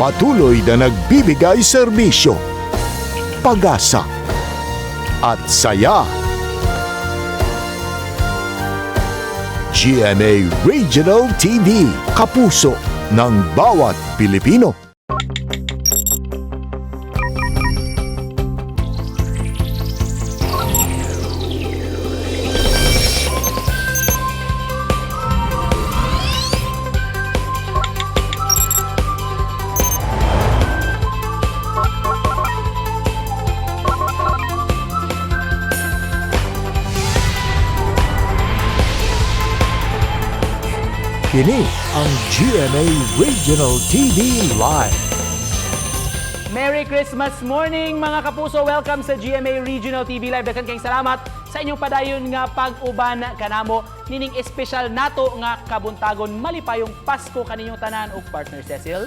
Patuloy na nagbibigay serbisyo, pag-asa at saya. GMA Regional TV, kapuso ng bawat Pilipino. Kini ang GMA Regional TV Live. Merry Christmas morning, mga kapuso! Welcome sa GMA Regional TV Live. Daghan kayong salamat sa inyong padayon nga pag-uban kanamo nining espesyal nato nga kabuntagon. Malipayong Pasko kaninyong tanan ug partner Cecil.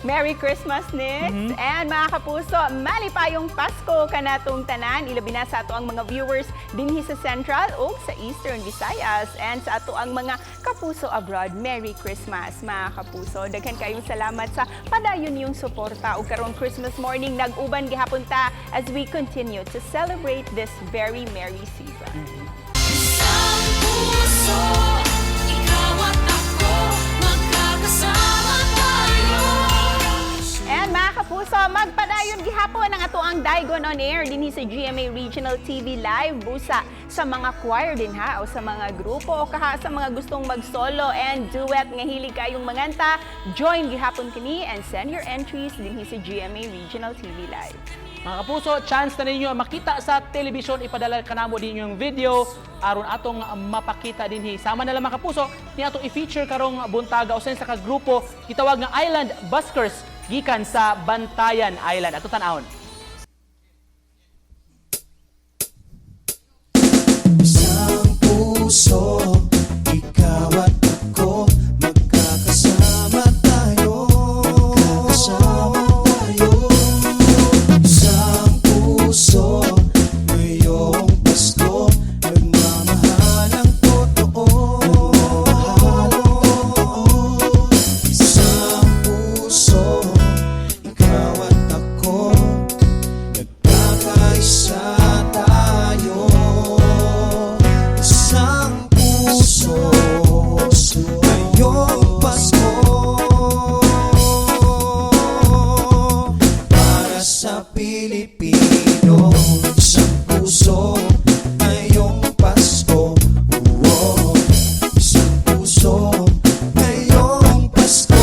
Merry Christmas, Nix! And mga kapuso, malipayong Pasko kanatong tanan. Ilabi na sa ato ang mga viewers dinhi sa Central ug sa Eastern Visayas. And sa ato ang mga kapuso abroad, Merry Christmas, mga kapuso. Daghan kayong salamat sa padayon niyong suporta ug karong Christmas morning nag-uban gihapon ta as we continue to celebrate this very merry season. Isang puso, ikaw at ako, magkakasama tayo. And mga kapuso, magpadayon gihapon ang ato ang Daigon on Air dinhi sa GMA Regional TV Live, busa sa mga choir din ha o sa mga grupo o kaha sa mga gustong mag-solo and duet nga hilig kayong manganta, join gihapon kini and send your entries dinhi sa GMA Regional TV Live. Mga kapuso, chance na ninyo makita sa telebisyon, ipadala kanamo din yung video aron atong mapakita dinhi. Sama na lang, mga kapuso, ni atong i-feature karong buntaga usa sa ka grupo gitawag nga Island Buskers gikan sa Bantayan Island. Ato tan-awon. Isang puso, ikaw at ako, magkakasama tayo. Magkakasama tayo. Isang puso, ngayong Pasko, nagmamahal ang totoo. Nagmamahal ang totoo. Isang puso, ikaw at ako, nagkakaisa tayo. Isang puso, ngayong Pasko, para sa Pilipino. Isang puso, ngayong Pasko. Oh, isang puso, ngayong Pasko.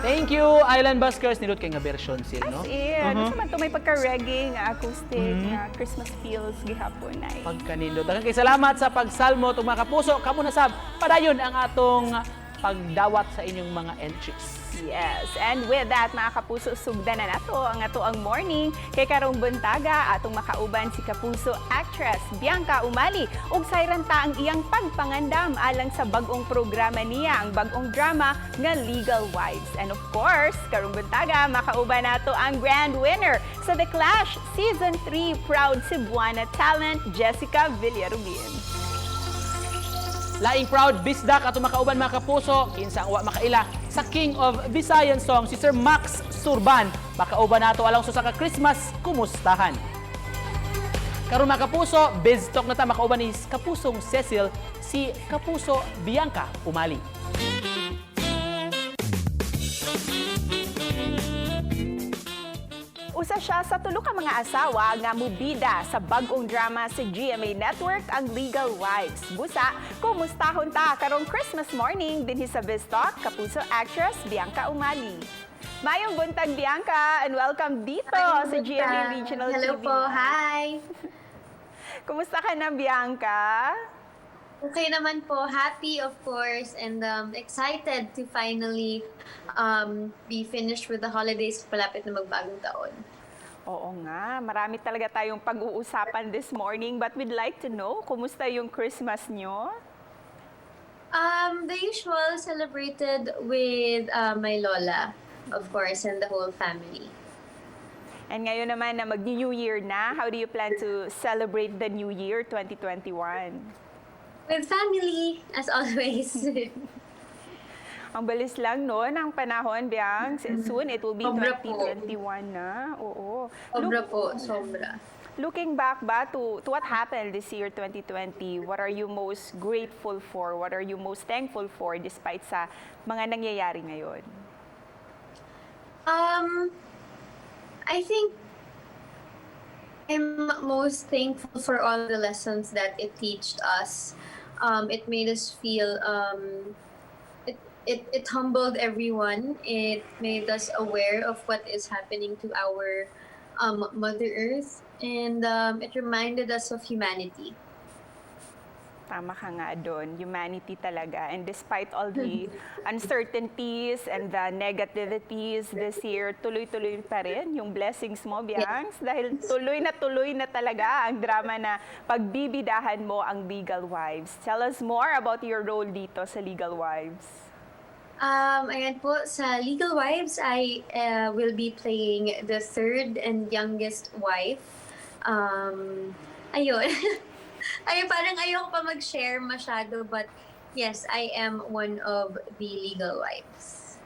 Thank you, Island Buskers. Nindot kay nga version sil, no? As in, uh man to may pagka-reggae nga acoustic nga Christmas feels gihapon ay. Pagkanindot. Daghan kay salamat sa pagsalmo ug mga kapuso. Kamo na sab padayon ang atong pagdawat sa inyong mga entries. Yes, and with that, mga kapuso, sugdan na nato ang ato ang morning kay karong buntaga atong makauban si kapuso actress Bianca Umali ug sayran ta ang iyang pagpangandam alang sa bag-ong programa niya, ang bag-ong drama nga Legal Wives. And of course, karong buntaga makauban nato ang grand winner sa The Clash Season 3, proud Cebuana talent Jessica Villarubin. Laing proud bisdak ato makauban, mga kapuso, kinsa ang wa makaila sa King of Visayan Song, si Sir Max Surban. Makauban nato alang sa ka Christmas kumustahan. Karon, mga kapuso, biz talk na ta, makauban ni kapusong Cecil si kapuso Bianca Umali. Usa siya sa tulo ka mga asawa nga mubida sa bag-ong drama sa GMA Network, ang Legal Wives. Busa, kumustahon ta karong Christmas morning dinhi sa Biztalk, kapuso actress Bianca Umali. Mayong buntag, Bianca, and welcome dito Maayong sa GMA buntag. Regional Hello TV. po, hi! Kumusta ka na, Bianca? Okay naman po, happy of course, and excited to finally be finished with the holidays, palapit na magbagong taon. Oo nga, marami talaga tayong pag-uusapan this morning, but we'd like to know, kumusta yung Christmas nyo? The usual, celebrated with my lola, of course, and the whole family. And ngayon naman na mag-New Year na, how do you plan to celebrate the New Year 2021? With family, as always. Ang bilis lang, no, ng panahon, Bianx. Soon it will be Sobra po. 2021 na. Oo. Sobra po, sobra. Looking back ba to what happened this year, 2020, what are you most grateful for? What are you most thankful for despite sa mga nangyayari ngayon? I think I'm most thankful for all the lessons that it taught us. It made us feel it humbled everyone. It made us aware of what is happening to our Mother Earth, and it reminded us of humanity. Tama ka nga doon. Humanity talaga. And despite all the uncertainties and the negativities this year, tuloy-tuloy pa rin yung blessings mo, Bianx. Dahil tuloy na talaga ang drama na pagbibidahan mo, ang Legal Wives. Tell us more about your role dito sa Legal Wives. Ayan po, sa Legal Wives, I will be playing the third and youngest wife. Ayun. Ay, parang ayoko pa mag-share masyado, but yes, I am one of the legal wives.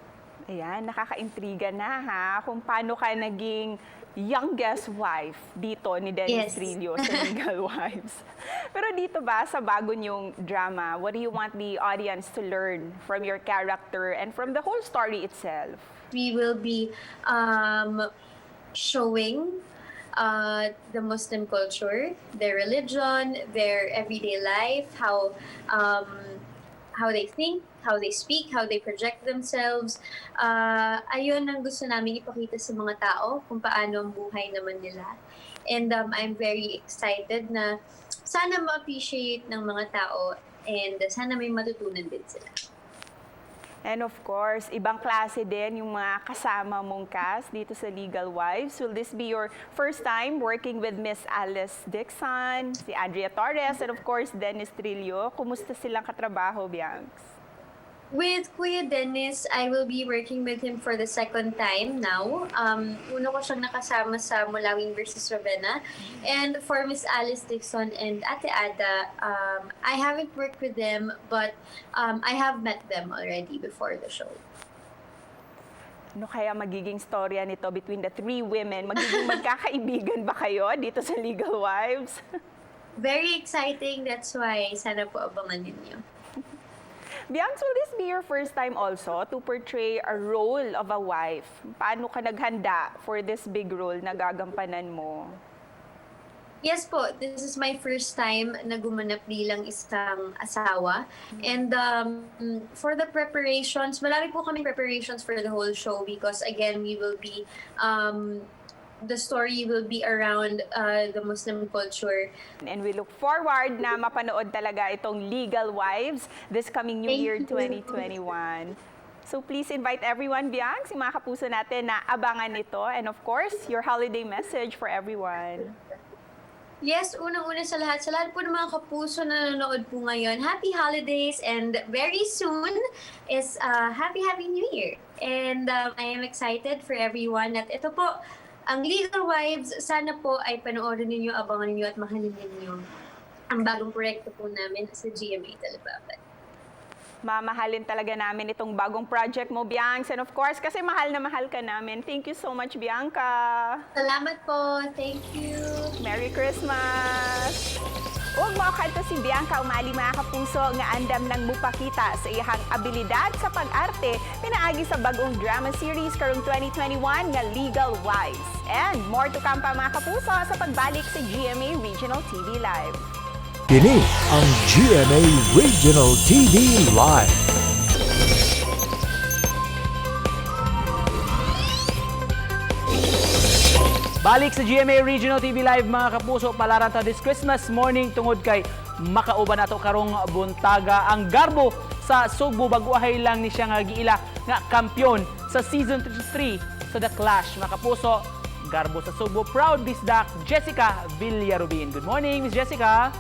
Ayan, nakakaintriga na ha, kung paano ka naging youngest wife dito ni Dennis Trillo sa Legal Wives. Pero dito ba sa bago niyong drama, what do you want the audience to learn from your character and from the whole story itself? We will be showing the Muslim culture, their religion, their everyday life, how they think, how they speak, how they project themselves. Ayun ang gusto namin ipakita sa mga tao kung paano ang buhay naman nila. And I'm very excited na sana ma-appreciate ng mga tao and sana may matutunan din sila. And of course, ibang klase din yung mga kasama mong cast dito sa Legal Wives. Will this be your first time working with Miss Alice Dixon, si Andrea Torres, and of course, Dennis Trillo? Kumusta silang katrabaho, Bianx? With Kuya Dennis, I will be working with him for the second time now. Una ko siyang nakasama sa Mulawin versus Ravena. And for Miss Alice Dixon and Ate Ada, I haven't worked with them, but I have met them already before the show. Ano kaya magiging storya nito between the three women? Magiging magkakaibigan ba kayo dito sa Legal Wives? Very exciting. That's why sana po abangan ninyo. Bianx, will this be your first time also to portray a role of a wife? Paano ka naghanda for this big role na gagampanan mo? Yes po, this is my first time na gumanap bilang isang asawa. And for the preparations, marami po kaming preparations for the whole show because, again, we will be, the story will be around the Muslim culture. And we look forward na mapanood talaga itong Legal Wives this coming New Thank Year you. 2021. So please invite everyone, Bianx, yung mga kapuso natin na abangan ito. And of course, your holiday message for everyone. Yes, unang-una sa lahat po ng mga kapuso na nanonood po ngayon, happy holidays and very soon is happy, happy New Year. And I am excited for everyone at ito po, ang Legal Wives, sana po ay panoorin ninyo, abangan ninyo at mahalin ninyo ang bagong proyekto po namin sa GMA Telebabad. Mamahalin talaga namin itong bagong project mo, Bianx. And of course, kasi mahal na mahal ka namin. Thank you so much, Bianca. Salamat po. Thank you. Merry Christmas! Ug mao kadto si Bianca Umali, mga kapuso, nga andam nang mupakita sa iyahang abilidad sa pag-arte pinaagi sa bagong drama series karong 2021 nga Legal Wives. And more to come pa, mga kapuso, sa pagbalik sa GMA Regional TV Live. Kini ang GMA Regional TV Live. Balik sa GMA Regional TV Live, mga kapuso, palaran ta this Christmas morning tungod kay makauban nato karong buntaga ang garbo sa Sugbo, baguhay lang ni siya nga giila nga kampiyon sa season 3 sa The Clash. Mga kapuso, garbo sa Sugbo, proud bisdak, Jessica Villarubin. Good morning, Miss Jessica.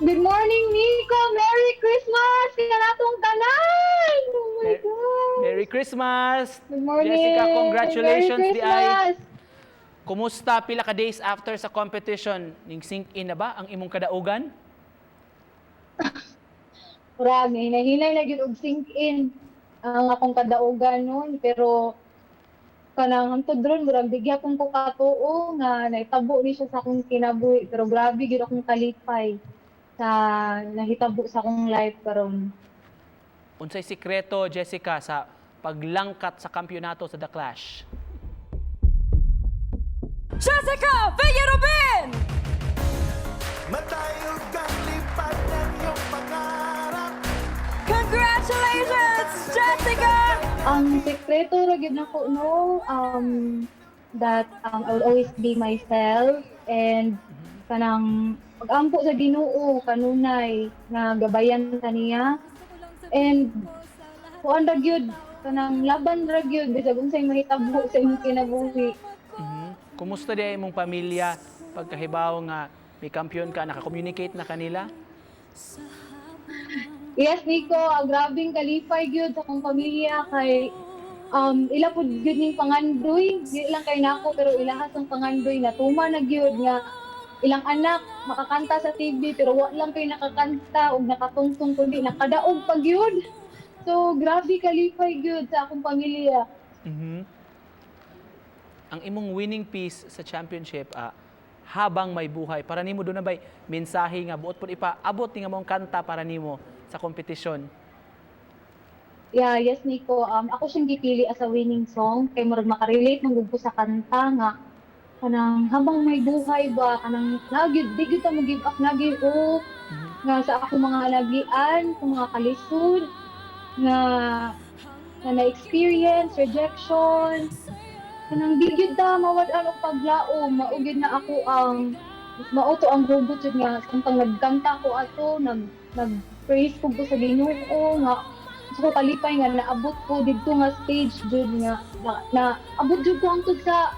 Good morning, Nico! Merry Christmas! Kanatong tanan! Oh my God! Merry Christmas! Good morning! Jessica, congratulations Merry di ay. Christmas! Kumusta pila ka days after sa competition? Ning sink in na ba ang imong kadaugan? Murag hinay-hinay na gyud og sink in ang akong kadaugan noon, pero kanang hangtod ron murag di gyapon ko katuo nga nahitabo ni siya sa akong kinabuhi, pero grabe gyud akong kalipay sa nahitabo sa akong life karon. Unsay sikreto, Jessica, sa paglangkat sa kampyonato sa The Clash? Jessica Villarubin! Matayog ang lipad ng iyong pangarap. Congratulations, Jessica! Ang sekreto ra gyud nako, no, that I will always be myself and kanang pag-ampo sa Ginoo kanunay nga gabayan ta niya and kuan ra gyud, kanang laban ra gyud bisag unsay mahitabo sa imong kinabuhi. Kumusta di imong pamilya pagkahibaw nga may kampiyon ka? Naka-communicate na kanila? Yes, Nico, ang grabing kalipay gyud sa akong pamilya kay ila pud gyud ning pangandoy, di lang kay nako pero ilahas ang pangandoy na tuma na gyud nga ilang anak makakanta sa TV, pero wa lang kay nakakanta og nakatungtong kundi nakadaog pa gyud. So grabe kalipay gyud sa akong pamilya. Ang imong winning piece sa championship, "Habang May Buhay." Para nimo, duna bay mensahe nga buot pud ipaabot ni nga mong kanta para nimo sa kompetisyon? Yeah, yes, Nico. Ako siyang gipili as a winning song kay murag makarelate man gud ko sa kanta nga kanang habang may buhay ba, kanang lagi di gyud ta mo give up, lagi o nga sa akong mga lagian, akong mga kalisod nga nga na-experience rejection, kanang di gyud ta mawad-an og paglaom. Mao gyud na ako ang mao to ang hugot jud nga samtang nagkanta ko ato, nag nag praise ko sa Ginoo nga sa ko kalipay nga naabot ko didto nga stage jud nga na abot jud ko hangtod sa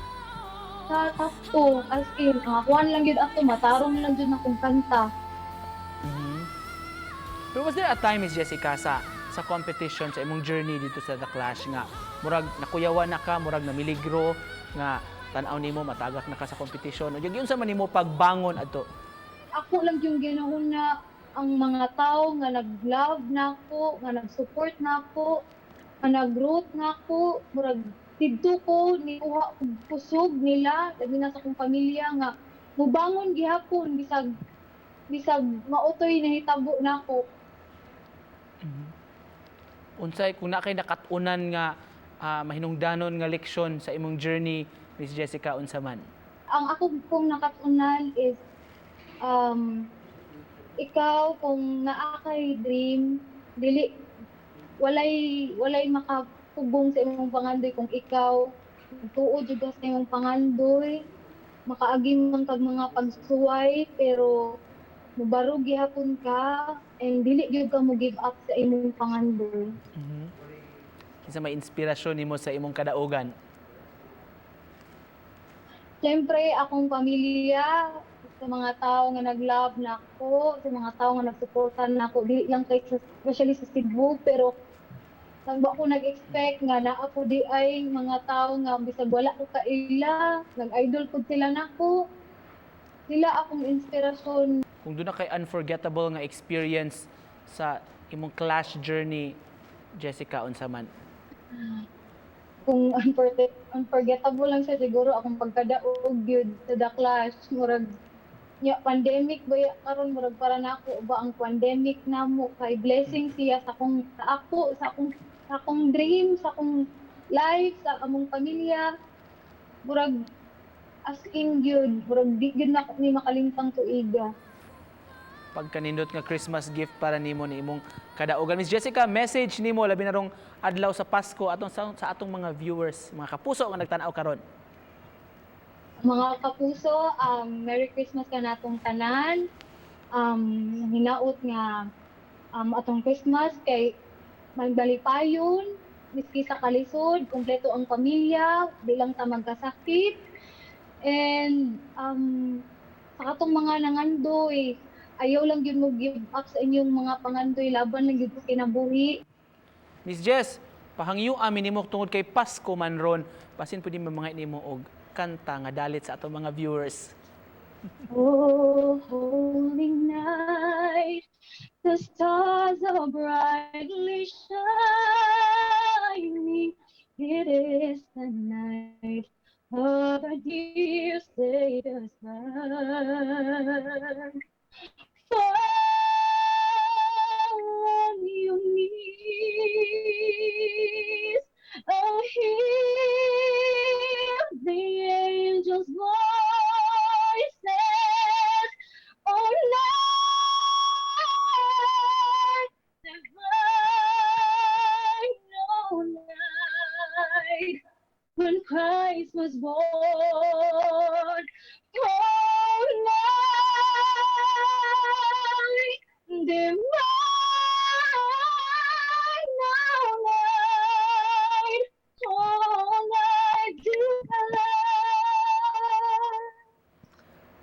top 2. As in, ang akuan lang jud ato, matarong lang jud akong kanta. Pero was there a time, Miss Jessica, sa competition, sa imong journey dito sa The Clash nga murag nakuyawan na ka, murag namiligro nga tan-aw nimo matagak na ka sa competition? Ug unsa man nimo pagbangon adto? Ako lang yung ginahuna ang mga tao nga nag-love nako, nga nag-support nako, nga nag-root nako, murag didto ko nikuha og kusog nila, labi na sa akong pamilya nga mubangon gihapon bisag bisag mao toy nahitabo nako. Unsay kung na kay nakat-unan nga mahinungdanon nga leksyon sa imong journey, Miss Jessica, unsa man? Ang ako pong nakatunan is ikaw kung naa kay dream, dili walay walay makapugong sa imong pangandoy. Kung ikaw tuo jud ka sa imong pangandoy, makaagi man kag mga pagsuway pero mubarog gihapon ka and dili gyud ka mo give up sa imong pangandoy. Kinsa may inspirasyon nimo sa imong kadaugan? Siyempre, akong pamilya, sa mga tao nga nag-love nako, sa mga tao nga nagsuporta nako, dili lang kay especially sa Cebu, pero nang ko nag-expect nga naa po di ay mga tao nga bisag wala ko kaila, nag-idol pud sila nako. Sila akong inspirasyon. Kung duna kay unforgettable nga experience sa imong Clash journey, Jessica, unsa man? Kung unforgettable lang siya, siguro akong pagkadaog gyud sa The Clash. Murag nya pandemic ba ya karon, murag para nako ba ang pandemic namo kay blessing siya sa ako, sa akong dream, sa akong life, sa among pamilya. Murag as in gyud, murag di gyud nako ni makalimtang tuiga. Pagkanindot nga Christmas gift para nimo ni imong kadaugan. Miss Jessica, message nimo labi na rong adlaw sa Pasko atong sa atong mga viewers, mga kapuso nga nagtan-aw karon. Mga kapuso, Merry Christmas kanatong tanan. Hinaot nga atong Christmas kay magbalipayon, miski sa kalisod, kumpleto ang pamilya, di lang ta magkasakit. And sa katong mga nangandoy, ayaw lang gyud mo give up sa inyong mga pangandoy, laban lang gyud sa kinabuhi. Miss Jess, pahangyo amin nimo tungod kay Pasko man ron. Basin pwede mo mga nimo og kanta nga dalit sa atong mga viewers. Oh, holy night, The stars are brightly shining. It is the night of our dear Savior's birth. Fall on your knees. Oh, hear the angels' voices. Oh, night divine, oh, night when Christ was born. Oh, night divine, oh, night divine.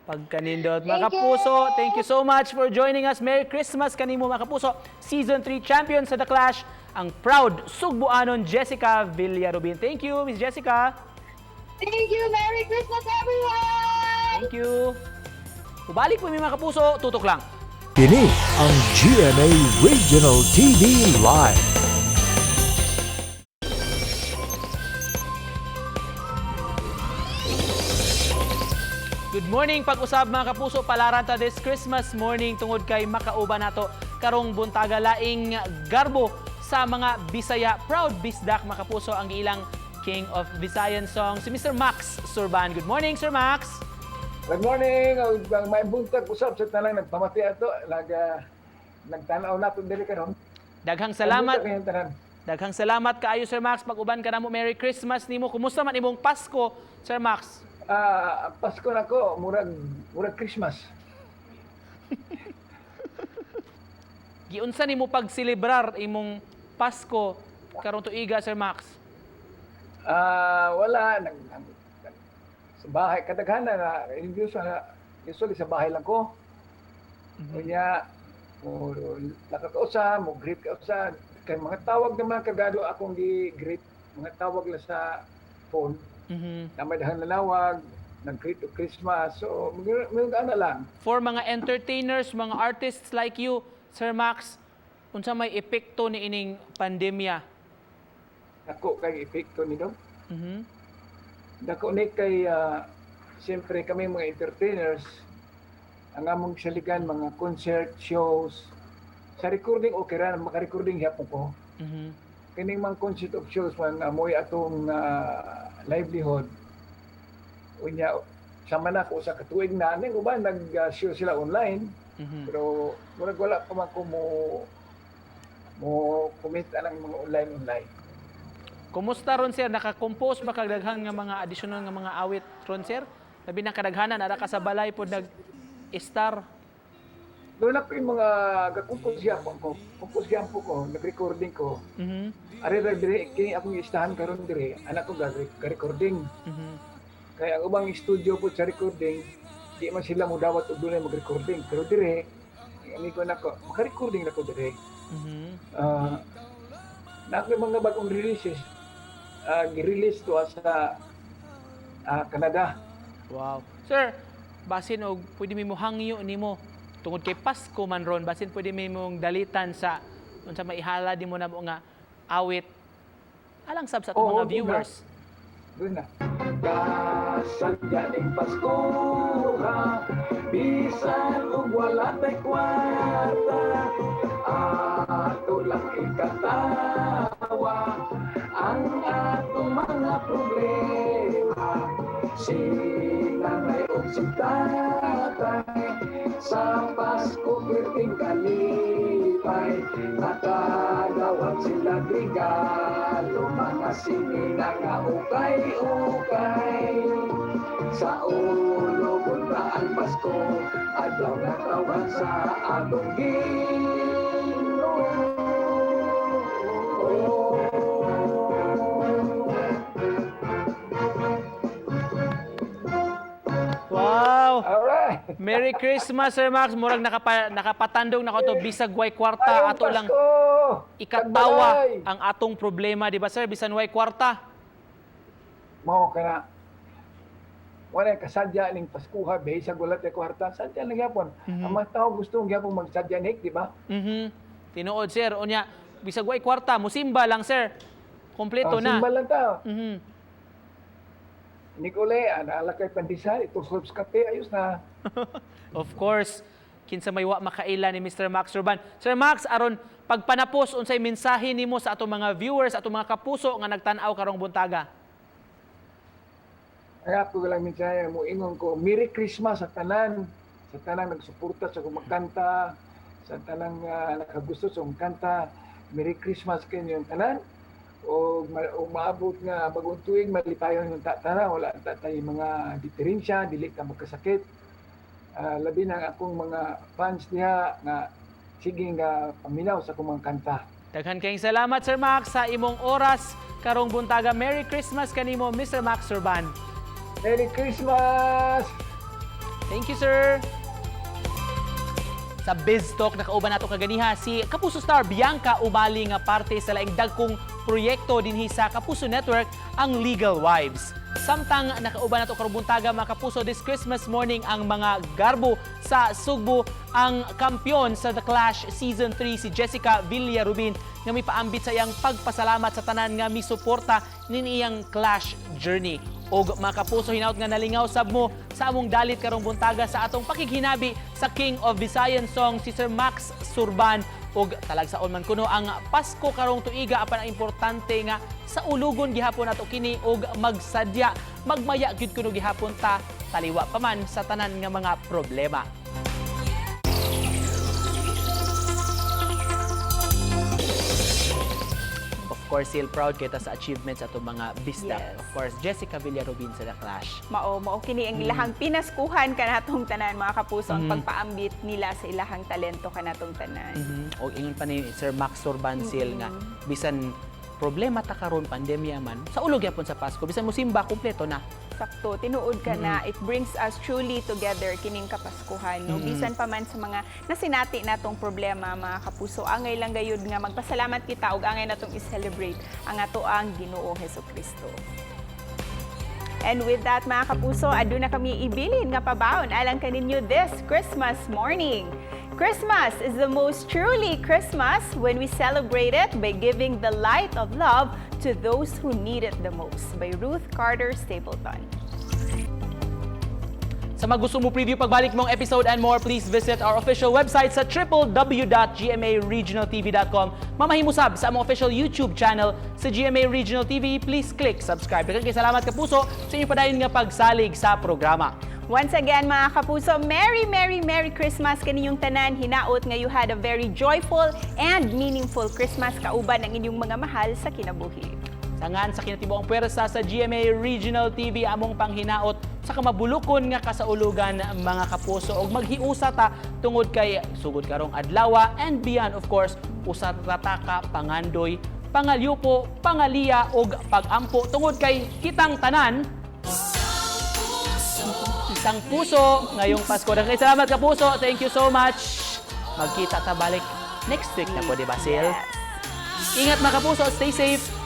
Pagkanindot. Mga Thank kapuso, you. thank you so much for joining us. Merry Christmas kanimo, mga kapuso. Season 3 champion sa The Clash, ang proud Sugbuanon Jessica Villarubin. Thank you, Miss Jessica. Thank you. Merry Christmas, everyone! Thank you. Ubalik po mi, mga kapuso, tutok lang. Kini ang GMA Regional TV Live. Good morning, pag-usab, mga kapuso, palaran ta this Christmas morning tungod kay makauban nato karong buntaga laing garbo sa mga Bisaya, proud Bisdak, mga kapuso, ang ilang King of Visayan Song, si Mr. Max Surban. Good morning, Sir Max. Good morning. Ang may buntag usab sa tanang nagpamati ato nagtanaw nato diri karon. Daghang salamat. Buntag kayong tanan. Daghang salamat kaayo, Sir Max, pag-uban ka namo. Merry Christmas nimo. Kumusta man imong Pasko, Sir Max? Ah, Pasko nako murag Christmas. Giunsa nimo pagselebrar imong Pasko karong tuiga, Sir Max? Ah, wala sa bahay kadaghanan na usually sa bahay lang ko. Unya mo lakat usa, mo greet ka usa kay mga tawag naman kagado akong gi-greet, mga tawag lang sa phone. Na may dahang nanawag, nag-greet og Christmas. So, mga ana lang. For mga entertainers, mga artists like you, Sir Max, unsa may epekto ni ining pandemya? Dako kay epekto nito. Dako ni kay siyempre kami mga entertainers ang among saligan mga concert shows sa recording, okay ra maka-recording gyapon ko. Kining mga concert of shows man amoy atong livelihood. Unya sama na ko sa katuig na ning uban nag-show sila online pero murag wala pa man ko mo commit anang mga online online. Kumusta ron, sir? Naka-compose ba kag daghan nga mga additional nga mga awit ron, sir? Labi na kadaghanan ara ka sa balay pod nag star. Doon ako yung mga gakumpos gyapon ko. Compose gyapon ko, nag-recording ko. Ari ra dire kini akong istahan karon dire, anak ko ga-recording. Kaya ang ubang studio po sa recording, di man sila mo dawat og dunay mag-recording. Pero dire, ang amigo nako, maka-recording nako dire. Ah, na ako yung mga bagong releases, gi-release to sa Canada. Wow. Sir, basin og pwede mi mohangyo nimo tungod kay Pasko man ron, basin pwede mi mong dalitan sa unsa maihala di mo namo nga awit alang sab sa atong Oo, mga doon na. viewers. Doon na. Kasadya ning Pasko ha, bisan og wala tay kwarta, ato lang ikatawa ang atong mga problema. Si nanay og si tatay sa Pasko perting kalipay, nakagawad sila regalo, mga sinina nga ukay-ukay. Sa ulo punta ang Pasko, adlaw nga tawag sa atong Ginoo. Wow. Alright. Merry Christmas, Sir Max. Murag nakapatandog na ko to bisag way kwarta, Ayong ato lang Pasko! ikatawa Tagbalay! ang atong problema, di ba, sir? Bisan way kwarta. Mao ka na. Wala kasadya ning Paskuha, bisag wala tay kwarta, sadya lang gyapon. Ang mga tao gusto gyapon magsadya, Nick, di ba? Tinuod, sir. Unya, bisag way kwarta, musimba lang, sir. Kompleto Ah, na. simba lang ta. Nicole, ana kay pandesal, ito sa kape, ayos na. Of course, kinsa may wa makaila ni Mr. Max Surban. Sir Max, aron pagpanapos, unsay mensahe nimo sa atong mga viewers, atong mga kapuso nga nagtan-aw karong buntaga? Ang ako lang mensahe mo ingon ko, Merry Christmas sa tanang nagsuporta sa akong kanta, sa tanang nakagusto sa akong kanta. Merry Christmas kaninyong tanan. O maabot nga bagong tuig, malipayon yung tanan, wala ta tay mga diferensya, dili ka magkasakit. Labi na ang akong mga fans diha nga sige nga paminaw sa akong mga kanta. Daghan kayong salamat, Sir Max, sa imong oras karong buntaga. Merry Christmas kanimo, Mr. Max Surban. Merry Christmas! Thank you, sir. Sa Biz Talk, nakauban nato kaganiha si Kapuso star Bianca Umali nga parte sa laing dagkong proyekto dinhi sa Kapuso Network, ang Legal Wives. Samtang nakauban nato karong buntaga, mga kapuso, this Christmas morning ang mga garbo sa Sugbo, ang kampiyon sa The Clash Season 3 si Jessica Villarubin nga mipaambit sa iyang pagpasalamat sa tanan nga misuporta nin iyang Clash journey. Og mga kapuso, hinaut nga nalingaw sab mo sa among dalit karong buntaga sa atong pakighinabi sa King of Visayan Song si Sir Max Surban. Og talagsaon man kuno ang Pasko karong tuiga, apan ang importante nga sa ulugon gihapon nato kini og magsadya, magmaya gyud kuno gihapon ta taliwa pa man sa tanan nga mga problema. Of course, still proud kita sa achievements atong mga bisdak. Of course, Jessica Villarubin sa The Clash. Mao mao kini ang ilahang pinaskuhan kanatong tanan, mga kapuso, ang pagpaambit nila sa ilahang talento kanatong tanan. O ingon pa ni Sir Max Surban, Sil, nga bisan problema ta karon, pandemya man, sa ulog gyapon sa Pasko bisan mo simba, kumpleto na. Sakto, tinuod ka na it brings us truly together kining Kapaskuhan, no? Bisan pa man sa mga nasinati natong problema, mga kapuso, angay lang gayud nga magpasalamat kita ug angay natong i-celebrate ang atoang Ginoo Hesus Kristo. And with that, mga kapuso, aduna kami ibilin nga pabaon alang kaninyo this Christmas morning. Christmas is the most truly Christmas when we celebrate it by giving the light of love to those who need it the most. By Ruth Carter Stapleton. Sa mga gusto mo preview pagbalik mong episode and more, please visit our official website sa www.gmaregionaltv.com. Mamahimosab sa among official YouTube channel sa GMA Regional TV. Please click subscribe. Daghang kay salamat, kapuso, sa inyong padayon nga pagsalig sa programa. Once again, mga kapuso, Merry, Merry, Merry Christmas kaninyong tanan. Hinaot nga you had a very joyful and meaningful Christmas kauban ang inyong mga mahal sa kinabuhi. Sa ngan sa kinatibuang puwersa sa GMA Regional TV, among panghinaot sa kamabulukon nga kasaulugan, mga kapuso, og maghiusa ta tungod kay sugod karong adlaw and beyond, of course, usa ra ta ka pangandoy, pangalyupo, pangaliya og pagampo tungod kay kitang tanan isang puso ngayong Pasko. Daghang salamat, kapuso. Thank you so much. Magkita ta balik next week na po, di ba, Sil? Yes. Ingat, mga kapuso, stay safe.